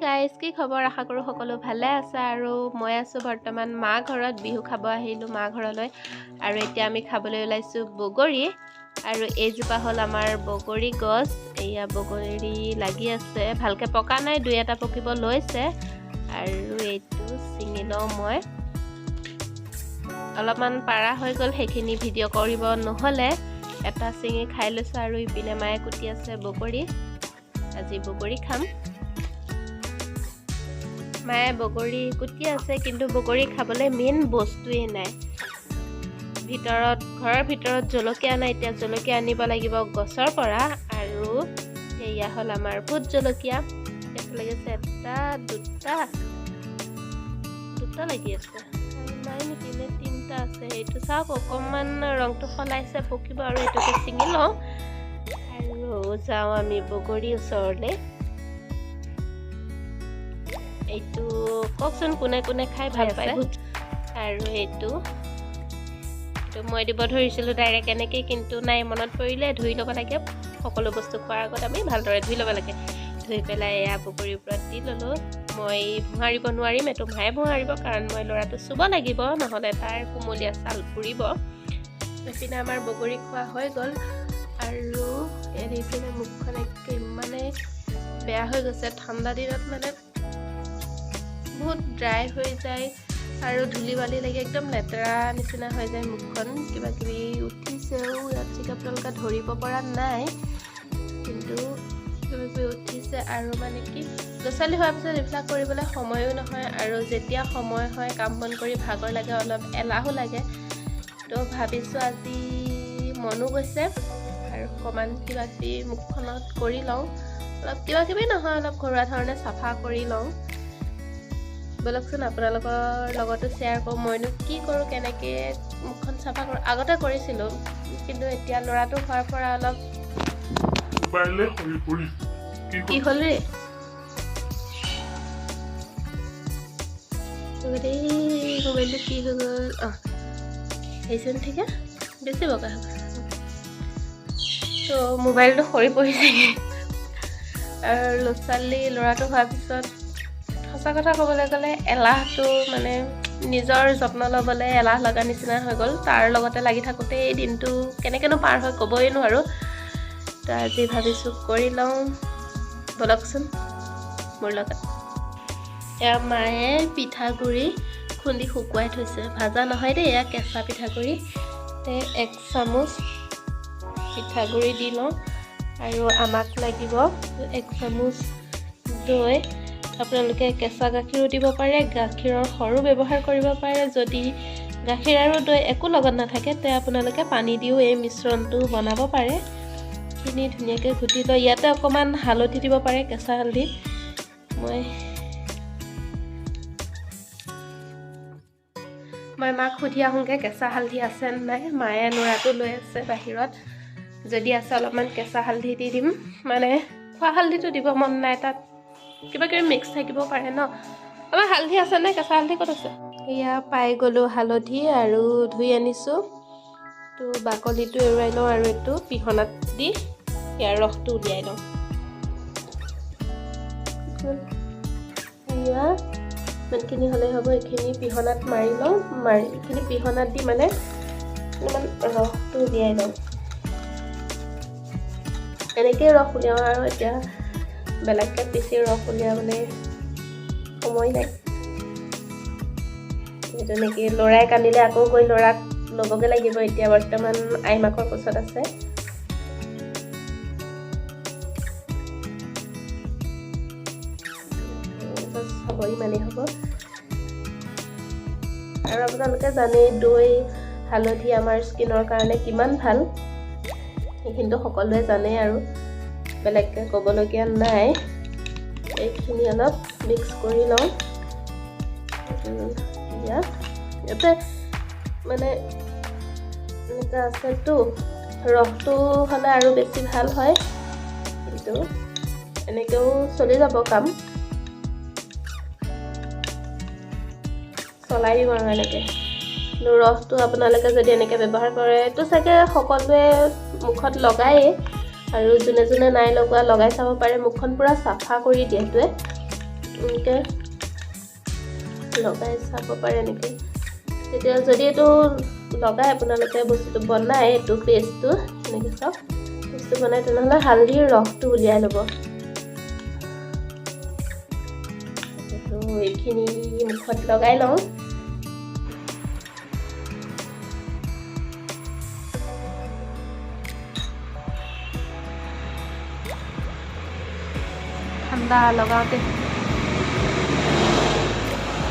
Guys, কি খবৰ? আশা কৰোঁ সকলো ভালে আছে। আৰু মই আছোঁ বৰ্তমান মা ঘৰত। বিহু খাব আহিলোঁ মা ঘৰলৈ আৰু এতিয়া আমি খাবলৈ ওলাইছোঁ বগৰী। আৰু এইজোপা হ'ল আমাৰ বগৰী গছ। এয়া বগৰী লাগি আছে, ভালকৈ পকা নাই, দুই এটা পকিব লৈছে। আৰু এইটো ছিঙি লওঁ মই। অলপমান পাৰা হৈ গ'ল, সেইখিনি ভিডিঅ' কৰিব নহ'লে। এটা ছিঙি খাই লৈছোঁ আৰু ইপিনে মায়ে কুটি আছে বগৰী। আজি বগৰী খাম। মায়ে বগৰী কুটি আছে, কিন্তু বগৰী খাবলৈ মেইন বস্তুৱেই নাই ভিতৰত। ঘৰৰ ভিতৰত জলকীয়া নাই। এতিয়া জলকীয়া আনিব লাগিব গছৰ পৰা। আৰু সেয়া হ'ল আমাৰ ভোট জলকীয়া। কেইটা লাগিছে? এটা, দুটা, দুটা লাগি আছে আৰু নাই নেকি? নে তিনিটা আছে? সেইটো চাওক, অকণমান ৰংটো সলাইছে, পকিব। আৰু এইটোকে ছিঙি লওঁ আৰু যাওঁ আমি বগৰী ওচৰলৈ। এইটো কওকচোন, কোনে কোনে খাই ভাল পায়? আৰু এইটো এইটো মই দিব ধৰিছিলোঁ ডাইৰেক্ট এনেকেই, কিন্তু নাই, মনত পৰিলে ধুই ল'ব লাগে। সকলো বস্তু খোৱাৰ আগত আমি ভালদৰে ধুই ল'ব লাগে। ধুই পেলাই এয়া বগৰীৰ ওপৰত দি ল'লোঁ। মই মোহাৰিব নোৱাৰিম, এইটো মায়ে মোহাৰিব, কাৰণ মই ল'ৰাটো চুব লাগিব, নহ'লে তাৰ কুমলীয়া ছাল পুৰিব। এইপিনে আমাৰ বগৰী খোৱা হৈ গ'ল। আৰু ইয়াত এইপিনে মুখখন একে ইমানেই বেয়া হৈ গৈছে। ঠাণ্ডা দিনত মানে বহুত ড্ৰাই হৈ যায় আৰু ধূলি বালি লাগি একদম লেতেৰা নিচিনা হৈ যায় মুখখন। কিবা কিবি উঠিছেও ইয়াত, চাগে আপোনালোকে ধৰিব পৰা নাই, কিন্তু কিবা কিবি উঠিছে। আৰু মানে কি, ল'ৰা ছোৱালী হোৱাৰ পিছত এইবিলাক কৰিবলৈ সময়ো নহয় আৰু যেতিয়া সময় হয়, কাম বন কৰি ভাগৰ লাগে, অলপ এলাহো লাগে। তো ভাবিছোঁ আজি মনো গৈছে আৰু অকণমান কিবা কিবি মুখখনত কৰি লওঁ। অলপ কিবা কিবি নহয়, অলপ ঘৰুৱা ধৰণে চাফা কৰি লওঁ। ব'লকচোন, আপোনালোকৰ লগতো শ্বেয়াৰ কৰোঁ মইনো কি কৰোঁ, কেনেকৈ মুখখন চাফা কৰোঁ। আগতে কৰিছিলোঁ, কিন্তু এতিয়া ল'ৰাটো হোৱাৰ পৰা অলপ মোবাইলে সৰি পৰিছে। কি কি হ'ল ৰে? এই মোবাইলটো কি হৈ গ'ল? অঁ, আহিছে ঠিকে, বেছি বগা হৈ গ'ল। তো মোবাইলটো সৰি পৰিছেগৈ। আৰু ল'ৰা ছোৱালী ল'ৰাটো হোৱাৰ পিছত সঁচা কথা ক'বলৈ গ'লে এলাহটো, মানে নিজৰ যত্ন ল'বলৈ এলাহ লগা নিচিনা হৈ গ'ল। তাৰ লগতে লাগি থাকোঁতে এই দিনটো কেনেকৈনো পাৰ হয় ক'বই নোৱাৰোঁ। তো আজি ভাবিছোঁ কৰি লওঁ। ব'লকচোন মোৰ লগত। এয়া মায়ে পিঠাগুড়ি খুন্দি শুকুৱাই থৈছে। ভাজা নহয় দেই, এয়া কেঁচা পিঠাগুড়ি। এক চামুচ পিঠাগুড়ি দি লওঁ। আৰু আমাক লাগিব এক চামুচ দৈ। আপোনালোকে কেঁচা গাখীৰো দিব পাৰে, গাখীৰৰ সৰো ব্যৱহাৰ কৰিব পাৰে। যদি গাখীৰ আৰু দৈ একো লগত নাথাকে, তে আপোনালোকে পানী দিও এই মিশ্ৰণটো বনাব পাৰে। এইখিনি ধুনীয়াকৈ ঘুটি লৈ ইয়াতে অকণমান হালধি দিব পাৰে, কেঁচা হালধি। মই মাক সুধি আহোঁগৈ কেঁচা হালধি আছে নে নাই। মায়ে ল'ৰাটো লৈ আছে বাহিৰত। যদি আছে, অলপমান কেঁচা হালধি দি দিম। মানে খোৱা হালধিটো দিব মন নাই, তাত কিবা কিবি মিক্স থাকিব পাৰে ন। আমাৰ হালধি আছে নে? কেঁচা হালধি ক'ত আছে? এয়া পাই গ'লোঁ হালধি আৰু ধুই আনিছোঁ। তো বাকলিটো এৰুৱাই লওঁ আৰু এইটো পিহনাত দি ইয়াৰ ৰসটো উলিয়াই লওঁ। এয়া ইমানখিনি হ'লেই হ'ব। এইখিনি পিহনাত মাৰি লওঁ। মাৰি এইখিনি পিহনাত দি মানে অলপমান ৰসটো উলিয়াই লওঁ। এনেকেই ৰস উলিয়াওঁ আৰু এতিয়া বেলেগকৈ পিচি ৰস উলিয়াবলৈ সময় নাই। সেইটো নেকি ল'ৰাই কান্দিলে আকৌ গৈ ল'ৰাক ল'বগৈ লাগিব। এতিয়া বৰ্তমান আইমাকৰ কোচত আছে। বাছ, হ'ব, ইমানেই হ'ব। আৰু আপোনালোকে জানেই দৈ হালধি আমাৰ স্কিনৰ কাৰণে কিমান ভাল। সেইখিনিতো সকলোৱে জানেই আৰু বেলেগকৈ ক'বলগীয়া নাই। এইখিনি অলপ মিক্স কৰি লওঁ। ইয়াতে মানে এনেকুৱা আছেতো, ৰসটো হ'লে আৰু বেছি ভাল হয়, কিন্তু এনেকৈও চলি যাব কাম। চলাই দিম আৰু এনেকৈ। কিন্তু ৰসটো আপোনালোকে যদি এনেকৈ ব্যৱহাৰ কৰে, এইটো চাগে সকলোৱে মুখত লগায়েই আৰু যোনে যোনে নাই লগোৱা, লগাই চাব পাৰে। মুখখন পূৰা চাফা কৰি দিয়ে এইটোৱে। এনেকৈ লগাই চাব পাৰে এনেকৈ। তেতিয়া যদি এইটো লগাই আপোনালোকে বস্তুটো বনাই, এইটো পেষ্টটো এনেকৈ চাওক, পেষ্টটো বনাই তেনেহ'লে হালধিৰ ৰসটো উলিয়াই ল'ব। এইটো এইখিনি মুখত লগাই লওঁ। ঠাণ্ডা লগাওঁতে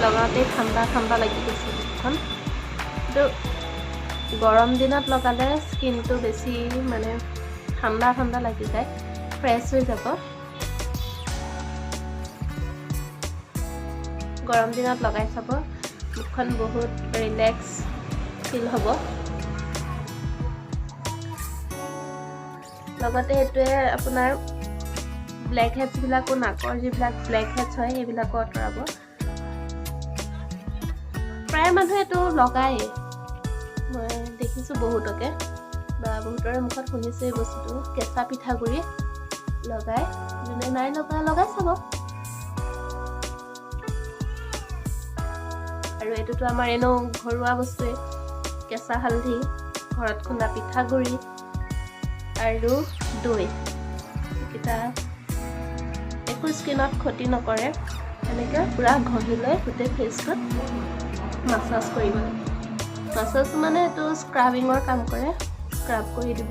লগাওঁতে ঠাণ্ডা ঠাণ্ডা লাগি গৈছে মুখখন। কিন্তু গৰম দিনত লগালে স্কিনটো বেছি মানে ঠাণ্ডা ঠাণ্ডা লাগি যায়, ফ্ৰেছ হৈ যাব। গৰম দিনত লগাই চাব, মুখখন বহুত ৰিলেক্স ফিল হ'ব। লগতে এইটোৱে আপোনাৰ ব্লেক হেডছবিলাকো, নাকৰ যিবিলাক ব্লেক হেডছ হয় সেইবিলাকো আঁতৰাব। প্ৰায় মানুহে এইটো লগায়েই, মই দেখিছোঁ বহুতকে বা বহুতৰে মুখত শুনিছোঁ এই বস্তুটো, কেঁচা পিঠাগুড়ি লগাই। যোনে নাই লগা লগাই চাব। আৰু এইটোতো আমাৰ এনেও ঘৰুৱা বস্তুৱেই, কেঁচা হালধি, ঘৰত খুন্দা পিঠাগুড়ি আৰু দৈ, এইকেইটা একো স্কিনত ক্ষতি নকৰে। এনেকৈ পূৰা ঘঁহি লৈ গোটেই ফেচটোত মাছাজ কৰিব লাগে। মাছাজ মানে এইটো স্ক্ৰাবিঙৰ কাম কৰে, স্ক্ৰাব কৰি দিব।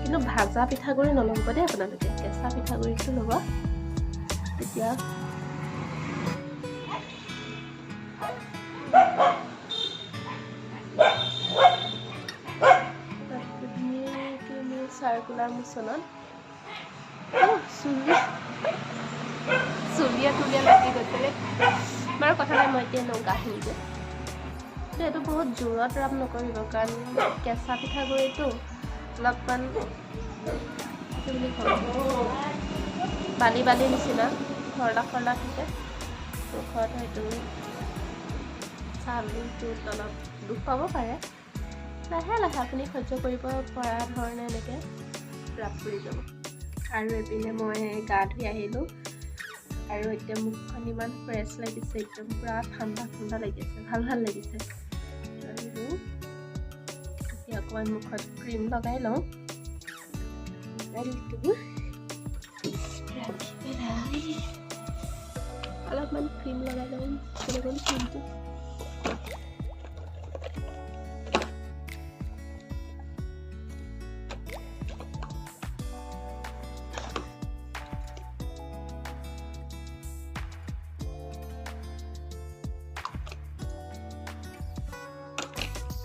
কিন্তু ভাজা পিঠাগুড়ি নল'ব দেই আপোনালোকে, কেঁচা পিঠাগুড়িটো ল'ব, তেতিয়া ধুনীয়াকৈ মোৰ চাৰ্কুলাৰ মোচনত চুলি চুলিয়া তুলিয়া লাগি গৈছে দেই। বাৰু কথা নাই, মই এতিয়া এনেও গা ধুম যে। কিন্তু এইটো বহুত জোৰত ৰাব নকৰিব, কাৰণ কেঁচা পিঠাগুড়িটো অলপমান কি বুলি কওঁ, বালি বালি নিচিনা খৰলা খৰলা থাকে মুখত, হয়তো ছালটোত অলপ দুখ পাব পাৰে। লাহে লাহে আপুনি সহ্য কৰিব পৰা ধৰণে এনেকৈ ৰাব কৰি যাব। আৰু এইপিনে মই গা ধুই আহিলোঁ আৰু এতিয়া মুখখন ইমান ফ্ৰেছ লাগিছে, একদম পূৰা ঠাণ্ডা ঠাণ্ডা লাগিছে, ভাল ভাল লাগিছে। আৰু এতিয়া অকণমান মুখত ক্ৰীম লগাই লওঁ। মোবাইলটো ৰাখি পেলাই অলপমান ক্ৰীম লগাই লওঁ। কেনেকৈ ক্ৰীমটো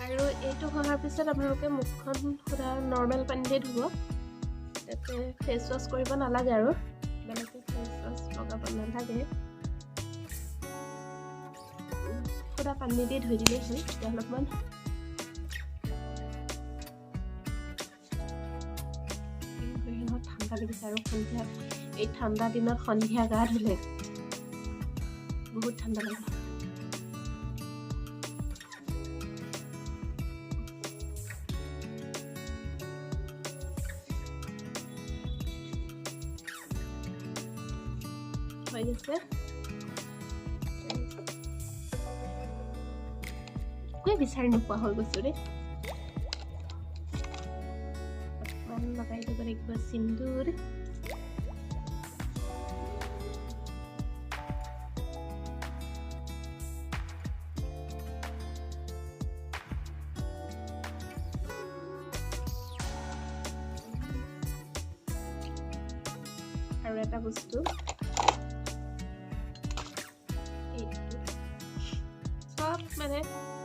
আৰু এইটো ঘঁহাৰ পিছত আপোনালোকে মুখখন সুধা নৰ্মেল পানীতে ধুব, তাতে ফেচ ৱাছ কৰিব নালাগে আৰু বেলেগকৈ ফেচ ৱাছ লগাব নালাগে, সুধা পানী দি ধুই দিলেই হ'ল। তেতিয়া অলপমান ঠাণ্ডা লাগিছে আৰু সন্ধিয়া, এই ঠাণ্ডা দিনত সন্ধিয়া গা ধুলে বহুত ঠাণ্ডা লাগে। হৈ গৈছে, একোৱে বিচাৰি নোপোৱা হৈ গৈছো দেই। অকণমান লগাই দিব লাগিব সিন্দুৰ। আৰু এটা বস্তু, চব মানে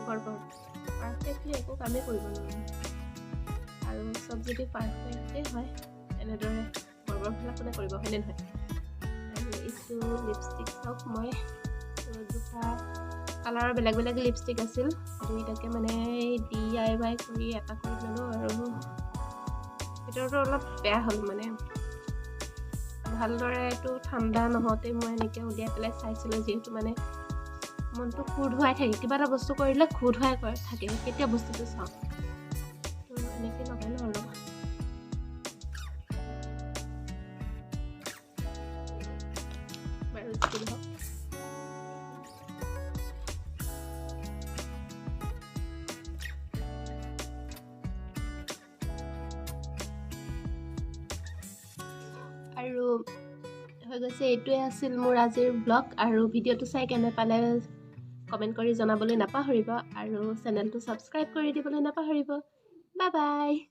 গড়বড়, পাৰফেক্টলি একো কামেই কৰিব নোৱাৰোঁ। আৰু চব যদি পাৰফেক্টেই হয় এনেদৰে গড়বড়বিলাক কোনে কৰিব, হয়নে নহয়? আৰু এইটো লিপষ্টিক চাওক, মই দুটা কালাৰৰ বেলেগ বেলেগ লিপষ্টিক আছিল, দুইটাকে মানে DIY কৰি এটা কৰি ল'লোঁ। আৰু ভিতৰটো অলপ বেয়া হ'ল, মানে ভালদৰে এইটো ঠাণ্ডা নহওঁতে মই এনেকৈ উলিয়াই পেলাই চাইছিলোঁ, যিহেতু মানে মনটো খুদুৱাই থাকে, কিবা এটা বস্তু কৰিলে খুদুৱাই থাকে, কেতিয়া বস্তুটো চাওঁ, তো এনেকৈ লগাই লওঁ আৰু। যি নহওক। আৰু হৈ গৈছে। এইটোৱে আছিল মোৰ আজিৰ ব্লগ। আৰু ভিডিঅ'টো চাই কেনে পালে কমেণ্ট কৰি জনাবলৈ নাপাহৰিব আৰু চেনেলটো ছাবস্ক্ৰাইব কৰি দিবলৈ নাপাহৰিব। Bye bye.